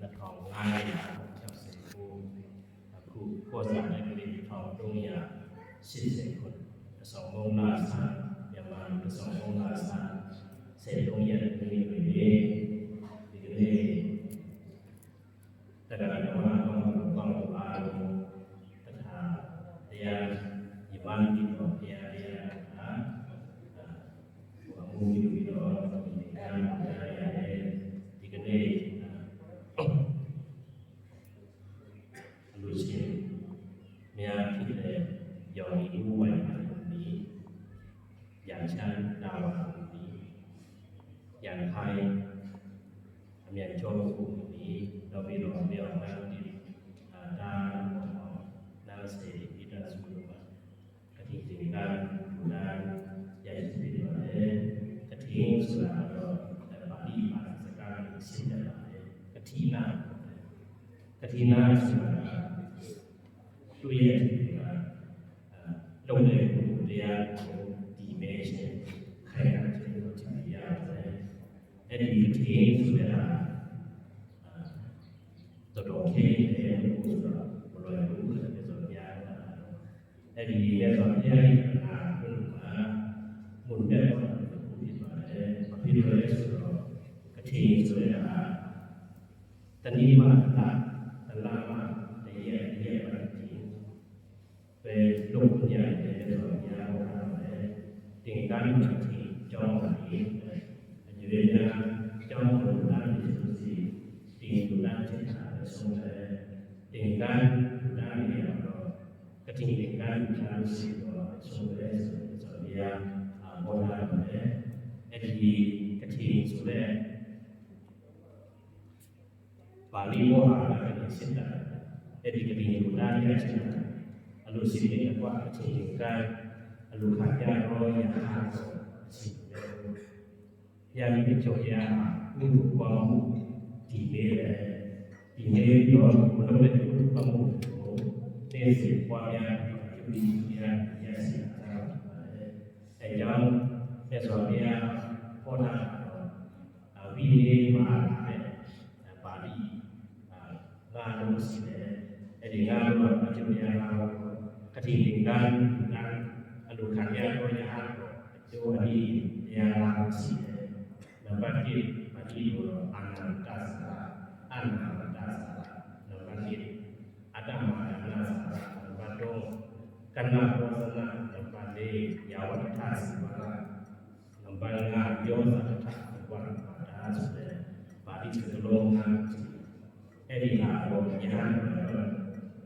ນະທອງລາຍ ແຖວເຊໂປ ຄູໂຄສານະກະລິນທອງດົງຢາ ສິດເສກຸນ ກະຊວງໂມງລາວຊາດ ຍາມານກະຊວງໂມງລາວຊາດ ເສໂຕງຢານະກະລິນເວເດ ດີກະເລ ຕະກະລານະມາຂອງຫຼວງພໍ່ພະບາງ ຕະຖາຕະຍານ ຍາມານກິນຂອງພະຍາເດຍາ ອາ ອາ ຫົວໝູ່ຢູ່ດອກ ມີການ ດີກະເລ ອາ ອາ ລຸຊິນ ເມຍພິເລ ຍອງອີອູໄວ ອາລຸນນີ ຢາງຊານ ດາວ ອາລຸນນີ ຢາງໄທ ອາມຽນໂຈ ອຸນນີ ດອກບີດອກ ເມຍອອກນາງດິນ ອາ ດາ ນາງເສ ອີດາ ສຸໂຍມາ ກະທິງ ຕິງການ ດູດານ ໃຫຍ່ສຸດເປັນບາເລ ກະທິງ ສຸລາດອນ ແລະ ປາລີ ປາສະການ ສິນດາລາເລ ກະທິນາ ກະທິນາ ສຸລາດອນ Tuya, uh, lo le kuya di me se kaya se kuya se. Edi ti su de la, uh, todo que le kuya lo le kuya de so ya. Edi de so ya na kuya mun de ko kuya de. Edi de so kati su de la. Tani ma ta, ta la ma, de ye, de ye ba ti. ເປັນໂລກໃຫຍ່ ເປັນໂລກໃຫຍ່ ເປັນໂລກໃຫຍ່ ເປັນການທີ່ຈອງໄວ້ ເປັນເວລາຈອງໂລກນັ້ນທີ່ສຸດ ທີ່ຢູ່ດ້ານທິດທາງ ແລະ ຊົງ ແລະ ເປັນການຢູ່ດ້ານດຽວ ກະທິງເປັນການຢູ່ທາງສິນ ແລະ ຊົງ ແລະ ສົນເດຍ ອາ ບໍ່ໄດ້ ແລະ ກະທິງສຸດ ແລະ Pali Mohara Siddha, edi kati ni Buddha ya Siddha, alu sini kwa kati ni ka, alu kaya ro ya ha so si. Ya ni cho ya, ni kwa mu, ti me le, ti me yo, mo le kwa mu, ne si kwa ya, ni ya, ya si. E ya, e so ya, kwa na, ອາ ວິເນ ມະຫາລາ ແລະ ອາ ປາລີ ອາ ງານລົງສີແລ ແລະ ງານລົງອາຈຸຍາລາວ ກະທິງ ການ ການ ອະນຸຂັນຍາໂຕຍາ ໂຕອະດີຍາລາວສີແລ ນຳປະຕິດ ປະຕິໂຍ ອານັນຕະສາລາ ອານັນຕະສາລາ ນຳປະຕິດ ອາຕະມານາສາລາ ນຳປະໂຕ ກັນນາໂພຊະນາ ນຳປະເດ ຍາວັດທາສິວະລາ Nambanga yo sa ta ta wa ta su de ba di se lo na e di ha lo ya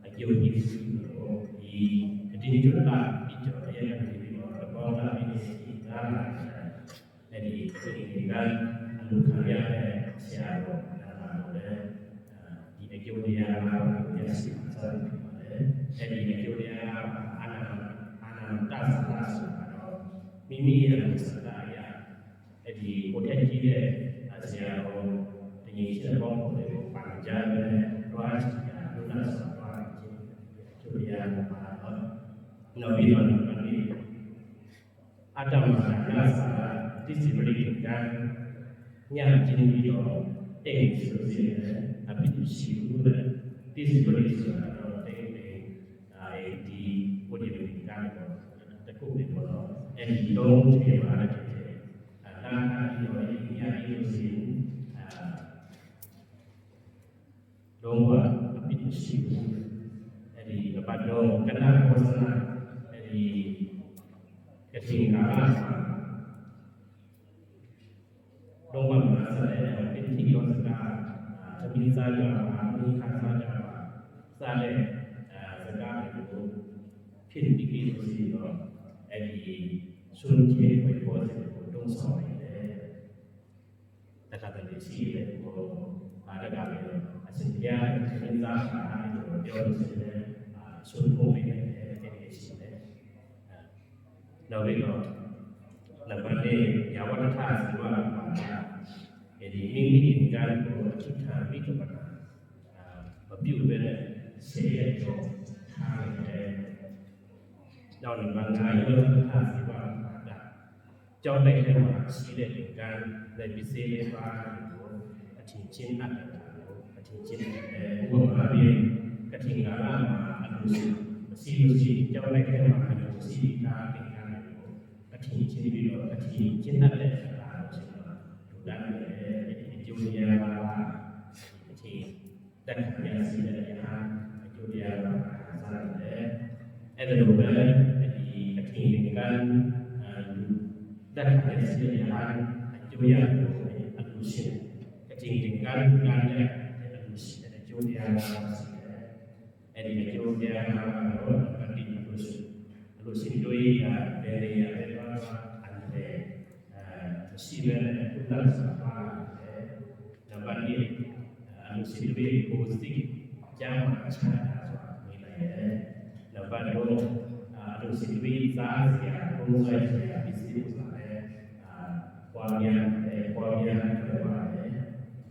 a yo di su lo i di ju ta di jo ya di lo ta ba la di si ta la e di ni ga lu ka ya de se a lo na la lo de. Edi eki ulia la ya si sa edi eki ulia la ana ana ta sa la su ano mimi ya sa ya edi ko te ki de asia o te ni se ko ko de ko pa ja de wa si ya lu na sa wa ki ulia la no bi no ni ອາດຕະມານາສາລະ ດິສບຣິກກັນ ຍາຈິນດີດອກ ເຕັງຊິໂລຊິເນ ອາບິດຊິວ ດິສບຣິກສາລະ ເຕັງເຕັງ ອາເອດີ ໂຄດີເວນິກັນ ຕະກຸເດໂມໂນ ເອນໂດງເທວາ ອານາຄາດີໂອ ຍາດີໂລຊິນ ອາ Dongwa, Apitu Sibu, edi Abadong, Kana Kosana, edi Katinga, Dongwa Masale, Piti Kosaka, Tamin Saja, Mika Saja, Sale, Saka, Pin Piki Sibu, edi Sun Kie, Koi Kosi, Dong Soi, ຕະກະຕັນເດຊີ ໂອ ອາ ຕະກະເລ ອາຊິນຍາ ອາຊິນຍາ ອາ ໂດຍ ໂດຍ ອາ ຊຸນໂຮເມ ເອ ເອ ເອ ເອ ເອ ເອ ເອ ເນາະ ເວໂນ ນະບັດເດ ຍາວັດທະ ຊິວະ ເອດີ ມິງມິງ ການໂກ ອາທິຖານ ວິກະປະນາ ອາ ບະບິວ ເວເນ ເຊໂຕ ທາເລ ເນາະ ນະບັດເດ ຍາວັດທະ ຊິວະ ເອ Cho đây là một sự kiện tình cảm, đây là sự kiện tình cảm, là sự kiện tình cảm, Cin, eh, umpama bien, kating ala ma alusi, si lusi, jauh lagi ma alusi, ka tinggal, kating cin bilo, kating cin ada, alusi, tudan, eh, jauh dia ma, kating, dan dia si dan dia, jauh dia ma, sana, eh, ada dua, jadi kating tinggal, eh, dan dia si dan dia, jauh dia, alusi, kating tinggal, dan dia, alusi, jauh dia ma, si, eh, Edi jauh dia ma, oh, berarti terus, terus itu ya, dari ya, dari apa, ante, eh, sila, eh, putar sama, eh, dapat ni, eh, anu sila, eh, positif, jama, cara, nilai, eh, dapat tu, eh, anu sila, eh, sah, ya, oh, saya, ya, bisi, eh, eh, kuamnya, eh, kuamnya, eh,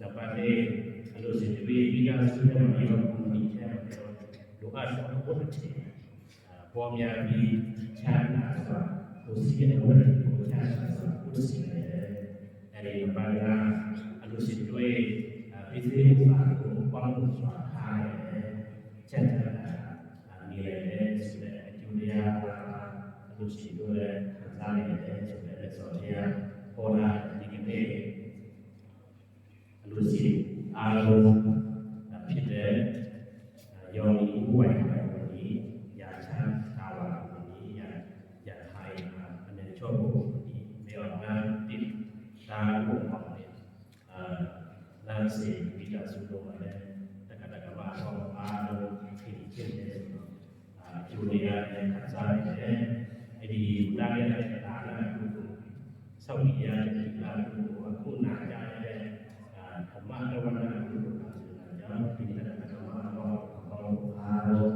dapat ni, anu sila, eh, kita sudah menjawab komunikasi, လိုအပ်တာကို အထင် အာ ပွားများပြီး ချမ်းသာစွာ ကိုယ်စီးတဲ့ဘဝကို ချမ်းသာစွာ ကိုယ်စီးနိုင်တယ်။ အဲဒီမှာ အလိုရှိတွေ့ အာ ပစ္စည်းဥစ္စာကို ကောင်းမွန်စွာ ထားနိုင်တယ်။ ချမ်းသာစွာ အာ နေနိုင်တယ်ဆိုတဲ့ အကျိုးတရား အလိုရှိတွေ့ ခံစားနိုင်တယ်ဆိုတဲ့ မြတ်စွာဘုရား ဟောတာ ဒီကနေ့ အလိုရှိအားလုံးဖြစ်တဲ့ ယောဂီဥပါယနာကို ရာထတာဝါကို ရာ ရာထတာဝါကို အနံ့ချောကို မယောနာတိတာကို အာ နာစေမိသားစုတို့လည်း တက္ကသမားအားလုံး ဖြစ်ဖြစ်နေတယ်ဆိုတော့ အာ ကျိုးတရားနဲ့ ခံစားနေတယ်။ အဲဒီ ဒါရတဲ့ ဒါနကုသိုလ်၊ စောင့်ကြည့်ရတဲ့ သီလကုသိုလ်၊ အခုနာကြရတဲ့ အာ ဓမ္မတဝနာကုသိုလ်ဆိုတာကြောင့် ဒီနေ့ဓမ္မတော်အားလုံး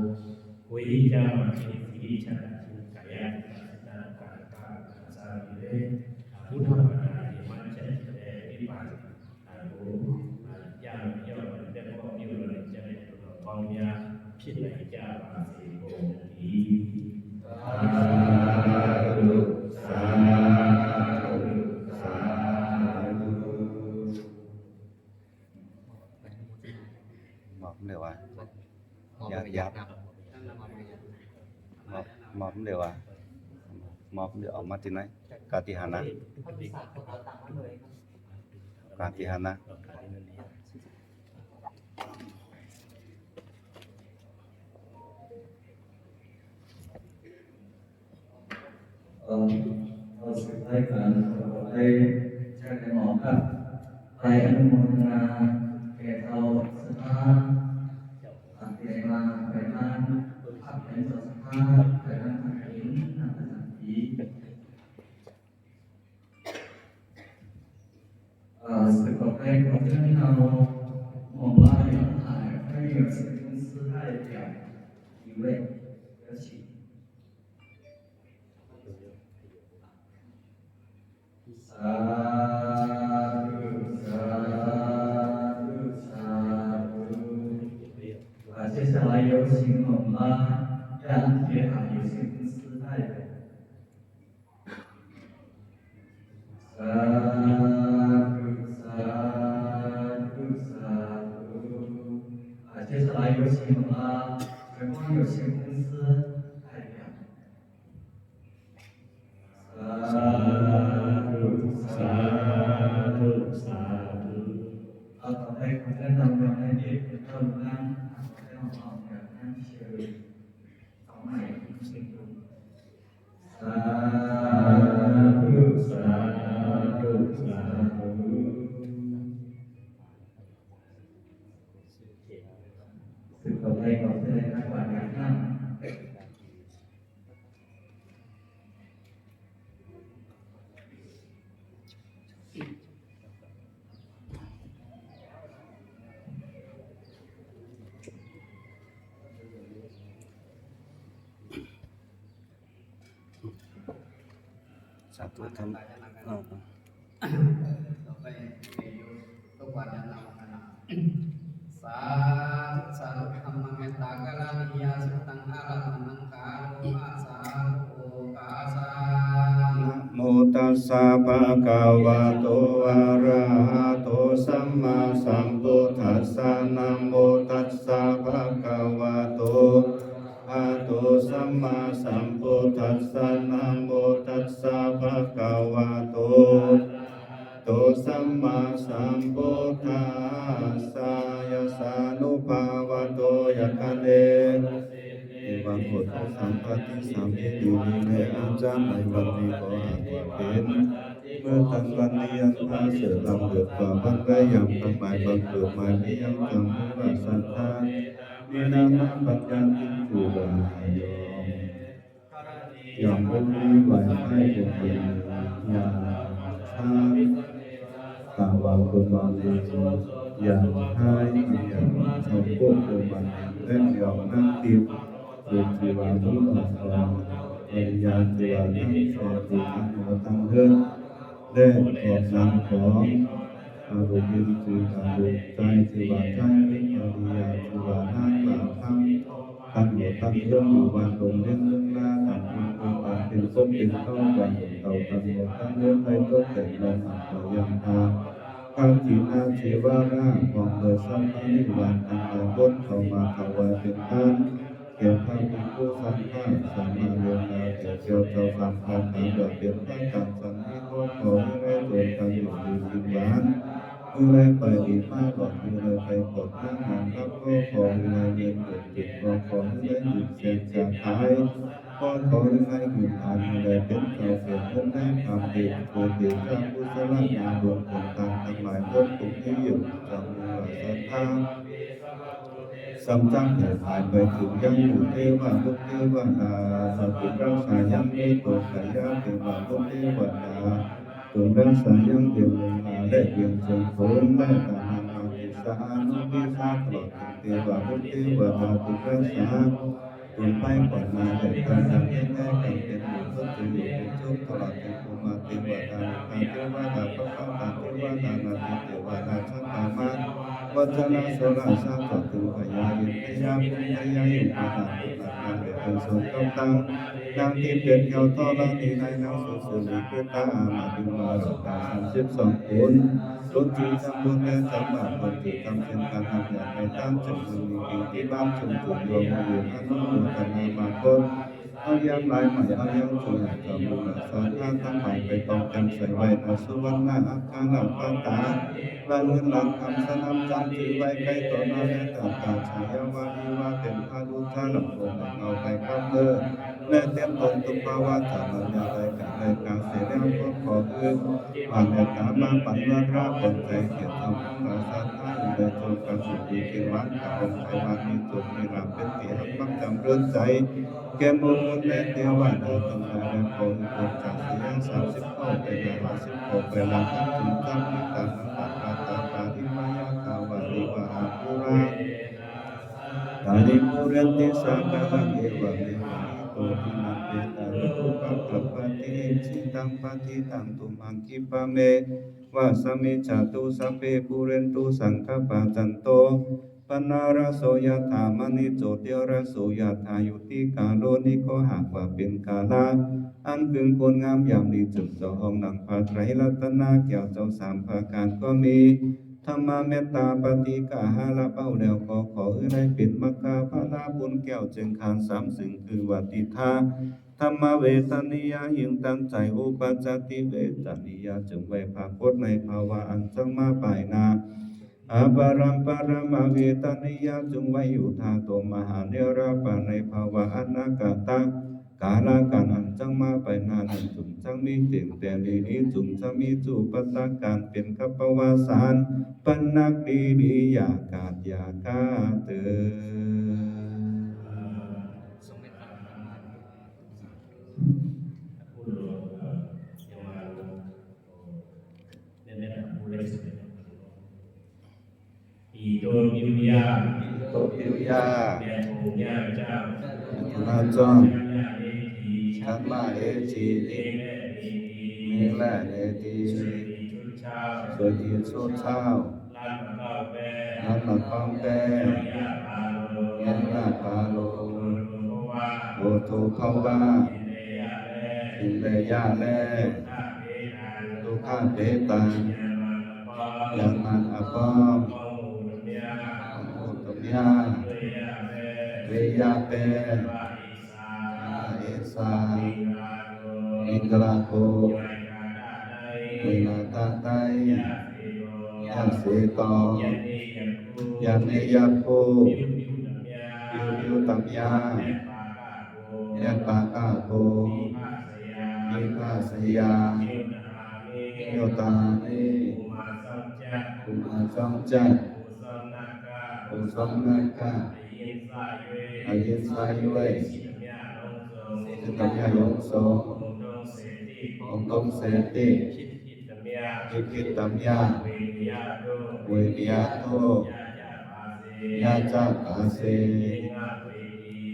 ကိုယ်ရေးကျမ်းမာခြင်း၊ စိတ်ချမ်းသာခြင်း၊ ကာယကံ၊ စိတ်ဓာတ်၊ ကာယကံ၊ ခံစားနေတယ်။ အာ ဘုရားဘာသာရေးမှာ ချက်တဲ့ နိဗ္ဗာန် ကို ရအောင် ရောက်လာတဲ့ ကောင်းကျိုးတွေနဲ့ ကျန်တဲ့ တော်ကောင်းများ ဖြစ်နိုင်ကြပါစေကုန်သတည်း။ သာဓု သာဓု သာဓု။ မွပ်လႄႈဝႃႈ ယາດ ຍາດ ມອບ ມອບເດີວ່າ ມອບເດີ ເອົາມາທີ່ໄຫນ? ກາຕິຫານະ ກາຕິຫານະ. ເອີ ເອົາ ສືບໄປກັນ ຂໍໃຫ້ແຈກໃຫ້ໝໍ້ກັບ ໄປອະນຸໂມທະນາແກ່ເຖົ້າສັດທາ ທີ່ໄດ້ມາໄປທານ ພັກເປັນເຈົ້າສັດທາ ໄປທານກະຖິນ ນຳປະຈຳປີ. ເອີ ສືບຕໍ່ໄປ ຂໍເຊີນເຮົາ ໝໍ້ຫຼ້າ ເຈົ້າຂອງຖວາຍ ໃຫ້ເປັນຜູ້ສື່ໄທແກ່ອີເວັນ ເຈົ້າຊິ ສາທຸ ສາທຸ ສາທຸ. ເຈົ້າ ເຈົ້າຫຼ້າ ເຈົ້າຊິ ໝໍ້ຫຼ້າ ເຈົ້າເຈົ້າ ເຈົ້າຊິ ສາທຸ ສາທຸ ສາທຸ. ເຈົ້າ ເຈົ້າຫຼ້າ ເຈົ້າຊິ ໝໍ້ຫຼ້າ ເຈົ້າເຈົ້າ ເຈົ້າຊິ ສາທຸ ສາທຸ ສາທຸ. ເອົາ ຕໍ່ໄປ ຂໍເຊີນນຳ ໃຫ້ເຈົ້ານາງ ເຈົ້າຂອງເຮົາ ນາງເຊີນ ສາທຸ ສາທຸ ສາທຸ. ສືບຕໍ່ໄປ ຂໍເຊີນນາງ ກວາດຍາງນຳ. ສາທຸ ທຳ ເອີ ຕໍ່ໄປ ເປັນຢູ່ ຕົກບາດຍາມນຳ ສາທຸ ສາທຸ. ທຳມະເມດຕາກະລະນິຍາ ສຸຕັງອາລະມະນັງ ກາໂຕມະ ສາທຸໂອກາສາ. ນະໂມຕັດສະ ພະຄະວະໂຕ ອະຣະຫະໂຕ ສຳມາສຳພຸດທັດ ສະ ນະໂມຕັດສະ ພະຄະວະໂຕ ອະໂຕ ສຳມາສຳພຸດທັດສະ ນະໂມຕັດສະ ພະຄະວະໂຕ ໂຕ ສຳມາສຳພຸດທັດສະ ຍະສານຸພາວະໂຕ ຍະຄະເນ ເອວັງໂອໂທ ສຳປະຕິສາມີ ດີໆ ແລະອາຈານໃນວັນນີ້ ຂໍອະທິເທນ ເມື່ອທັງວັນນີ້ຍັງພາເສີດລຳເລີດກວ່າວັນໃດ ຍາມທັງຫຼາຍບັງເກີດມາມີຍັງຈັງມີວ່າສັດທາ ມີນາມາປັນຍາຕິງຄືວ່າຍອມ ຍາມບໍ່ມີໄວໄຟບໍ່ເປັນຍາມທານ ກາວາໂກມາເລ ຍາມຫາຍ ຍາມຊອງໂກໂກມາເລ ແລະຍອມນາງທິບ ເປັນທີ່ວ່າຮູ້ອອກຂອງ ປະລິຍາທີ່ວ່າທັງແສນດີທັງຫົວທັງເຮືອນ ແລະອອກນາມຂອງອາລຸນ ຄືອາລຸນໃຈ ທີ່ວ່າໃຈ ຄືປະລິຍາທີ່ວ່ານາງວ່າທັງ ທັງໝົດທັງເຮືອນຢູ່ບ້ານດົງວຽງເມືອງລາ ຕ່າງເມືອງຕ່າງເປັນຄົນເປັນເຜົ່າ ບ້ານເຂົາທັງໝົດທັງເຮືອນໄດ້ຕົກແຕ່ງລອງອັບໄປຢ່າງທາ ພະທີ່ນາເທວະລາ ພ້ອມດ້ວຍສັດພະລິວານທັງຫຼາຍ ບົນເຂົ້າມາຖວາຍເປັນທານ ແກ່ພະພິກຂຸສັງຄະ ສາມະເນລະ ແກ່ເຈົ້າເຈົ້າສາມພະການ ດວຍເປັນພະການສັນນິໂທດ ຂໍໃຫ້ໄດ້ເດີນທາງຢູ່ດີກິນຫວານ ໃຫ້ໄດ້ໄປດີມາຫຼອດ ໃຫ້ໄດ້ໄປປອດນາງນາງຮັບ ຂໍໃຫ້ໄດ້ເງິນເກີດຂຶ້ນ ຂໍໃຫ້ໄດ້ເງິນແສນຈາຂາຍ ຂໍໃຫ້ໄດ້ເງິນອານໃຫ້ໄດ້ເປັນເຈົ້າແກ່ເງິນໃນຄຳເດດ ໂດຍເດຊະກຸສະລະນາບຸນຂອງທ່ານທັງຫຼາຍຄົນ ຕົງນີ້ຢູ່ຈຳນວນສັດທາ ສຳຈັງແຜ່ຫຼາຍໄປເຖິງຍັງ ເທວະ ບຸດເທວະດາ ສະຖິງລັກສາຍັງເມໂຕກາຍາ ເທວະ ບຸດເທວະດາ ຈົງລັກສາຍັງເທວະດາ ແລະວຽງເຊີງໂສມ ແລະການາມາຕິສາອານຸຕິສາ ຕະຫຼອດເຖິງເທວະ ບຸດເທວະດາ ທີ່ຮັກສາ ເປັນໄພກ່ອນໜ້າ ແລະການນຳເຮັດໃຫ້ການເປັນຢູ່ເປັນສຸກ ຕະຫຼອດເຖິງພູມມະເທວະດາ ເທວະດາ ພະຄະຕາເທວະດາ ນາທີເທວະດາ ສັກກາມາ ວັດຊະນະໂສລະຊາ ຕະຫຼອດເຖິງພະຍາອິນ ພະຍາພົມ ພະຍາຍົມ ພະນາດ ພະນາດ ແລະເປັນສົງກັບຕ່າງ ນາງທີ່ເປັນແກ້ວທໍລະນີ ນາຍນາງສຸດສະລີ ພຸດທະອາມາດ ມາດຕາສາມສິບສອງຄົນ ຄົນທີ່ທຳບຸນແລະທຳບາບ ຄົນທີ່ທຳສິນ ການຮັບຍາດໃນທາງ ເຊິ່ງມີປີຕິບານ ເຊິ່ງຖືກຍອມມາຢູ່ອະນຸໂມທະນາມາຄົນ ເຮົາຍັງຫຼາຍໃໝ່ ເຮົາຍັງເຈົ້າ ເຈົ້າບຸນສາທາທັງຫຼາຍ ໄປຕ້ອງແຈ່ມໃສ່ໄວ້ ນາສຸວັນນາ ອັກຂະລະປະຕາ ລະເງິນລະຄຳ ສະໜາມຈັນ ຖືໄວ້ໄກຕໍ່ໜ້າ ແລະຕາຕາຊາຍາວາ ອີວາ ເປັນພະດຸດຈາລະຄົນ ເອົາໄປກັບເດີ ແລະເຕັມຕົນທຸກພາວະ ຈາກບັນຍາໄດ້ການໄດ້ການເສຍແລ້ວ ຂໍຂອບຄຸນ ວ່າແມ່ຕາມາປັນວາລະ ປອນໃຈເຂດທຳບຸນລາຊາທາ ໃຫ້ໄດ້ໂຊກກັບສຸກດີເກງວັນ ກະເປັນໄພວານ ມີໂຊກມີລາບ ເປັນທີ່ຮັກມັກຈຳເລີນໃຈ ແກ່ໝູ່ມົນແລະເທວະດາທັງຫຼາຍ ແລະຂໍໃຫ້ພົ້ນຈາກສະຍາງສາມສິບເກົ້າ ໄປໜ້າຫ້າສິບເກົ້າ ໄປຫຼັງທັງສູງທັງມີຕາມນຳປັດປາຕາປາລິວາຍາທາວາລິວະຫາປູລາ ປາລິປູເຣນຕິສາກາລັງ ເອວະເມວະ ອິໂຕທິນນະເປຕາ ນະໂມ ປັກກະປະຕິ ອິດຖິຕັງ ປະຕິຕັງ ຕຸມຫັງ ຂິບປະເມ ວະສະມິດຈະຕຸ ສັບເພ ປູເຣນຕຸ ສັງກະປາ ຈັນໂຕ ປະນະລະໂສ ຍະຖາ ມະນີ ໂຈຕິລະໂສ ຍະຖາ ຍຸຕິກາໂລ ນີ້ກໍຫາກວ່າເປັນກາລະອັນເກື້ອກູນງາມຍາມດີ ເຊິ່ງເຈົ້າຫ້ອງນຳພາໄຕຣລັດຕະນະແກ້ວເຈົ້າສາມປະການກໍມີ ທຳມະເມດຕາປະຕິກາຫາລະເບົາແລ້ວ ກໍຂໍໃຫ້ໄດ້ເປັນມັກຄະຜະລະບຸນແກ້ວເຈິງຄານສາມ ຊຶ່ງຄືວ່າ ຕິດຖາ ທຳມະເວທະນິຍາ ຫິງຕັນໃຈ ອຸປະຈາຕິເວທະນິຍາ ເຊິ່ງໄວ້ປາກົດໃນພາວະອັນຈັກມາປາຍໜ້າ ອາປະລັມປະລະມະເວທະນິຍາ ຈົ່ງໄວ້ຢູ່ທ່າໂຕມະຫາເນລະປານໃນພາວະອະນາກະຕະ ກາລະການອັນຈັກມາປາຍໜ້ານັ້ນ ຈົ່ງຈັກມີເຕັມແຕ່ດີດີ ຈົ່ງຈັກມີຈຸປະຕະການເປັນກັບປະວາສານ ປະນັກດີດີ ຢ່າກາດຢ່າກາເຕີ. ອິໂຕປິວຍາ ອິໂຕປິວຍາ ແມ່ປູຍ່າເຈົ້າ ແມ່ປູຍ່າເຈົ້າ ທຳມະເອທີ ເມລະເອທີ ສວຍດີຊຸດເຊົ້າ ລັນມະຄອງແປ ຍາຍາປາໂລ ໂອໂທພະວາ ສິນເລຍາແລ ທຸກຂະເພຕັງ ຍາມານອະປອມ ຍາ ເວຍະເວ ເວຍະເວ ວະອິສາ ວະອິສາ ມິງກະລາໂກ ມິງກະລາໂກ ເວລາຕາໄຕ ຍະເສໂຕ ຍະເສໂຕ ຍະນິຍະໂຄ ຍະນິຍະໂຄ ວິວວິວຕຳຍາ ວິວວິວຕຳຍາ ຍະປາກະໂກ ຍະປາກະໂກ ວິພັດສະຍາ ວິພັດສະຍາ ນິວຕະຫາມິ ນິວຕະຫາມິ ໂອມາສັງຈະ ໂອມາສັງຈະ ໂອຊານາກະ ໂອຊານາກະ ອະຫິງສາຍຸ ອະຫິງສາຍຸ ສິດຕະຍາລົງສົງ ສິດຕະຍາລົງສົງ ໂອຕົງເສຕິ ໂອຕົງເສຕິ ທິດ ທິດຕະເມຍະ ທິດ ທິດຕະເມຍະ ເວເນຍະໂຕ ເວເນຍະໂຕ ຍະຈະປາເຊ ຍະຈະປາເຊ ເລງະເວຕີ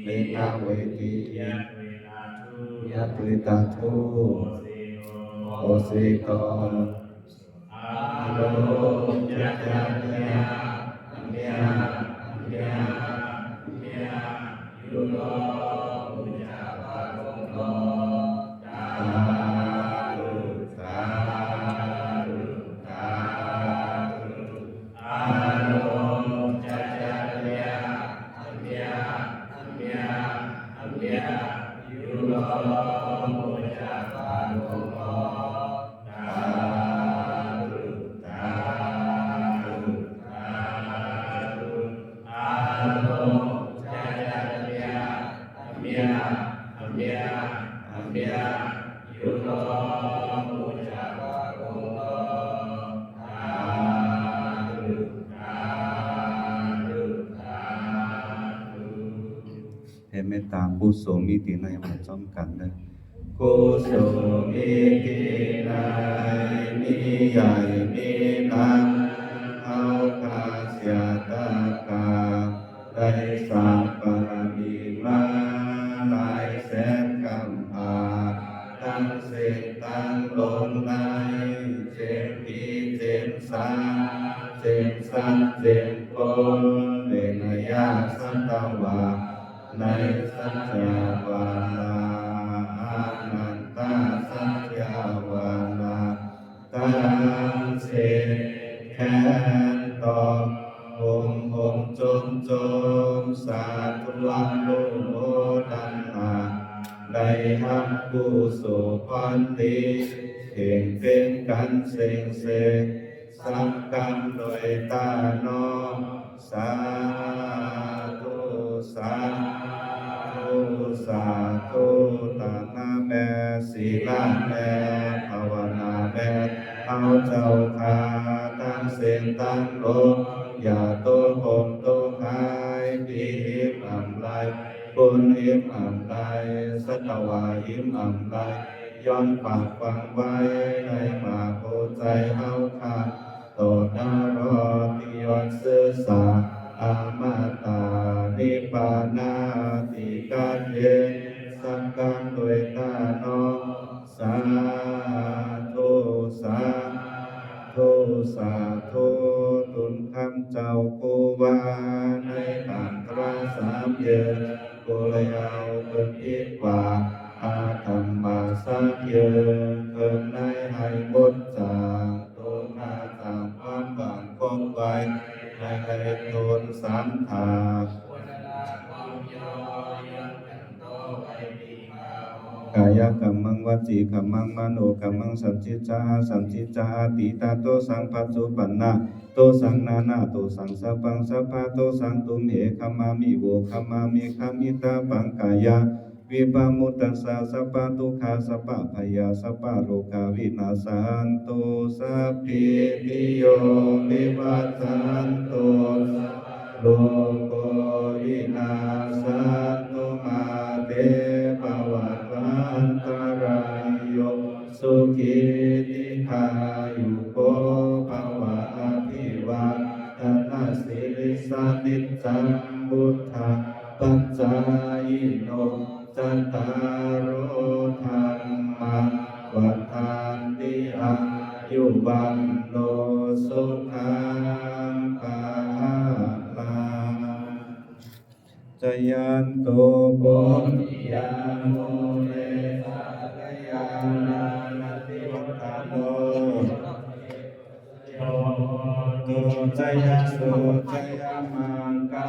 ເລງະເວຕີ ຍະເວຕາທຸ ຍະເວຕາທຸ ໂອເຊໂຕ ໂອເຊໂຕ ອາໂລ ຈະຈະເມຍະ ເມຍະ ເມຍະ ເມຍະ ຢູໂລ ມຸຈາປາໂລໂຕ ສາທຸ ສາທຸ ສາທຸ ອາໂລ ຈະຈະເມຍະ ເມຍະ ເມຍະ ເມຍະ ຢູໂລ ມຸຈາປາໂລໂຕ ສາທຸ ສາທຸ ສາທຸ ອາໂລ ຈະຈະເມຍະ ເມຍະ ເມຍະ ເມຍະ ຢູໂລ ມຸຈາປາໂລໂຕ ສາທຸ ສາທຸ ສາທຸ ແຜ່ເມດຕາ ກຸໂສມີຕິໃນຫວາພ້ອມກັນເດີ. ກຸໂສມີຕິໃນມີໃຫຍ່ມີນາມ ເຮົາຂ້າເສຍຕະກາ ໄດ້ສ້າງບາລະມີມາຫຼາຍແສນກຳພາ ທັງເສັງທັງຫຼົງໃນ ເຈັນຜີເຈັນສາ ເຈັນສັດເຈັນຄົນ ເວນະຍາສັດຕະວາ ໃນສັດຈະວາລາ ອະນັນຕະສັດຈະວາລາ ທັງເສັງແຂນຕອງ ຫົງຫົງຈົມຈົມ ສາທຸອະນຸໂມທະນາ ໄດ້ຮັບກຸໂສພອນດີ ເພງເປັນກັນເສັງເສັງ ສັງກັງໂດຍຕານ້ອງ ສາທຸ ສາທຸ ສາທຸ ຕານະແມ່ ສີລະແມ່ ພາວະນາແມ່ ເຮົາເຈົ້າຂ້າ ທັງເສັງທັງຫຼົງ ຢ່າຕົກຮົງຕົກຫາຍ ຜີຫິມອຳໄລ ຄົນຫິມອຳໄລ ສັດຕະວາຫິມອຳໄລ ຍ້ອນຝາກຝັງໄວ້ໃນໝາກຫົວໃຈເຮົາຂ້າ ຕໍ່ຕະຫຼອດທີ່ຍອດຊື່ສາ ອະມະຕະນິບພານາທິກາເທ ສັງກັງໂດຍຕານ້ອງ ສາທຸ ສາທຸ ສາທຸ ຕຸນຄຳເຈົ້າຄູວາ ໃນການຕະຫຼາດສາມເດືອນ ຜູ້ໃດເອົາເພິ່ນຜິດວ່າ ອາທຳມະສັກເດີ ເຄີງໃນໃຫ້ໝົດຈາກ ໂຕຂ້າສ້າງຄວາມບານຄົບໄວ້ ໃຫ້ໄດ້ຕົນສາມທາດ ກາຍະກຳມັງ ວະຈີກຳມັງ ມະໂນກຳມັງ ສັນທິດຈາອະສັນທິດຈາອະຕີຕາໂຕ ສັງປັດຈຸບັນນາໂຕ ສັງນານາໂຕ ສັງສັບພັງສັບພາໂຕ ສັງຕຸມເຫຄະມາມິ ໂວຄະມາມິ ຄະມິຕາປັງກາຍາ ວິປະມຸດຕັດສະ ສັບປະທຸກຂາ ສັບປະພະຍາ ສັບປະໂລກາວິນາສັນຕຸ ສັບພີຕິໂຍວິວັດທັນຕຸ ສັບພະໂລໂກວິນາສັນຕຸ ມາເຕພະວັດວັນຕະລາຍໂຍ ສຸຂີ ດີຄາຍຸໂກ ພະວະ ອະພິວາທະນະສີລິສະ ນິດຈັງ ວຸດທະ ປັດຈາຍິໂນ ຈັດຕາໂລ ທຳມາ ວັດທັນຕິ ອາຍຸ ວັນໂນ ສຸຂັງ ພະລັງ ຈະຍັນໂຕ ໂພທິຍາ ມູເລ ສັກກະຍານານັນທິວັດຖະໂນ ໂຕ ຈະຍະໂສ ຈະຍະມັງຄະ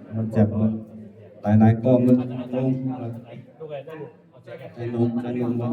ມັນຈັບມັນຫຼາຍໆກ້ອງມັນລົງ ໃຫ້ລົງ ໃຫ້ລົງມາ.